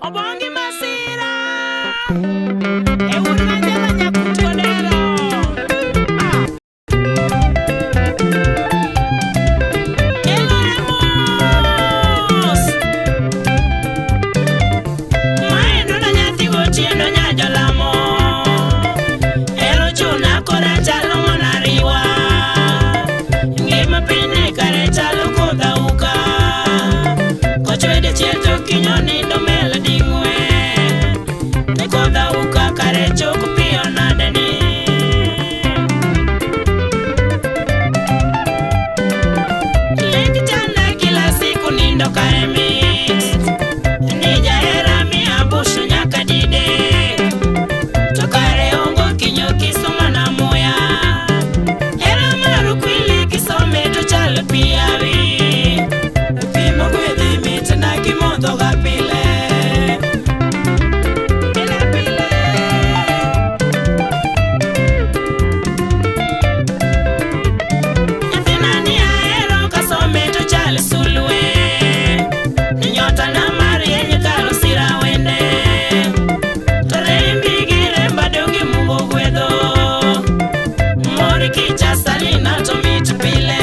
Obongi masira e wuod Manjala nyakuto dero. Ah. Elore mos. Mae nuna nyathi gotieno nya jolamo. Ero chuna kora chalo monariwa. Ngima piny kare chalo kodhauka. Kochwe dichiel to kinyo nindo mel ding'wen. Ne kodhauka kare chok piyo nade ni. Lek chanda kila siku nindo kare mit. Ni jahera mi abushu nyaka didek. To kare ongo kinyo kisoma na muya. Hera maru kwili kisome to chal piawi. Pi mogwedhi mit na kimodho ga pile. Pile pile. Nyathina ni ahero kasome to chal sulwe. Ni nyota na marieny kar osira wende. To rembi gi remba donge Mungu gwedho. Mor kicha salina to mit pile.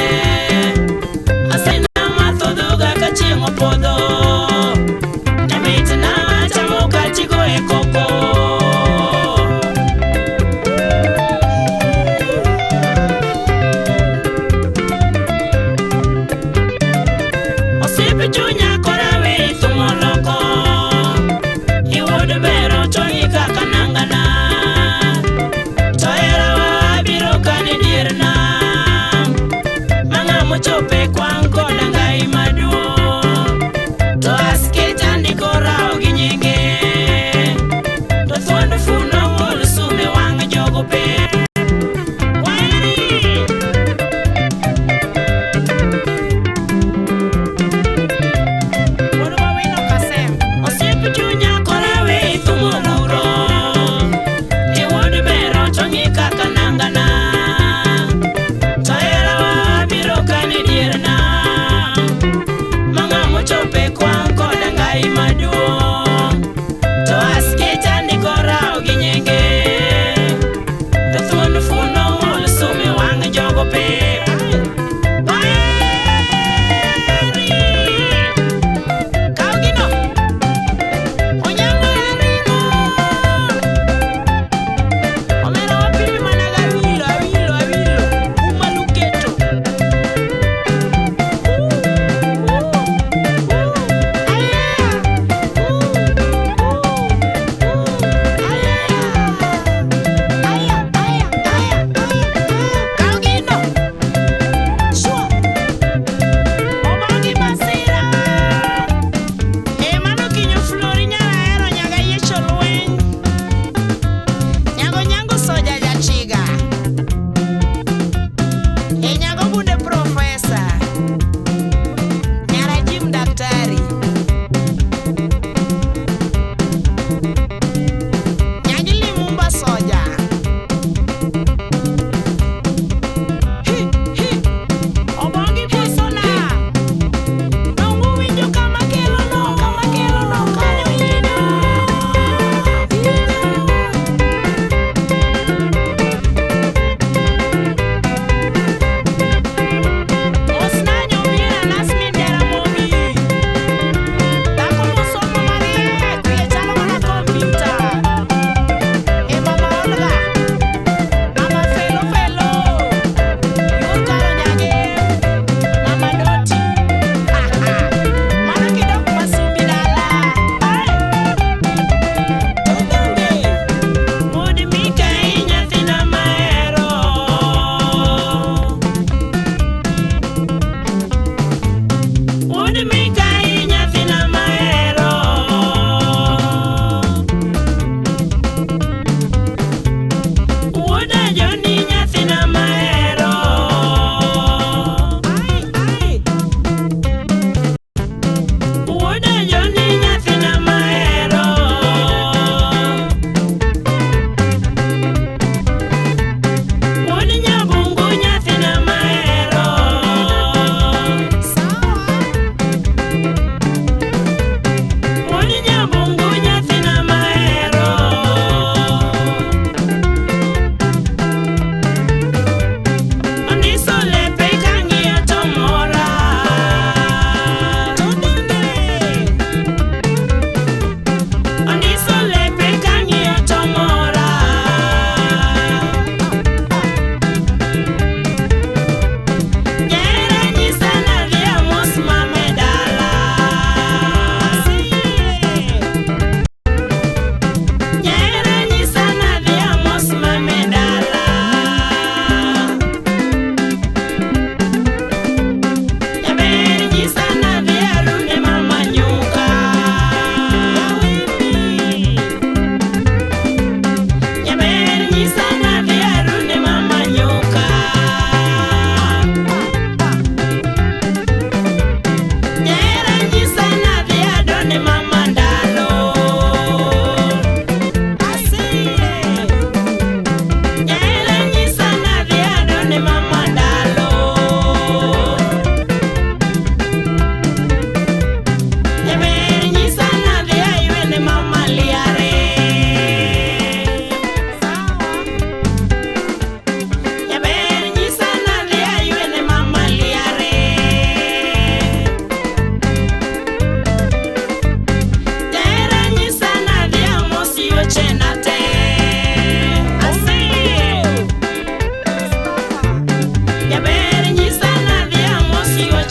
Asena matho dhoga ka chieng' opodho. Ne mit na achamo katigo e koko. Osiep chunya kora we thumo loko. Iwuod bero to ikaka nangana. To herawa biro kani dier nam.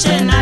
Chena.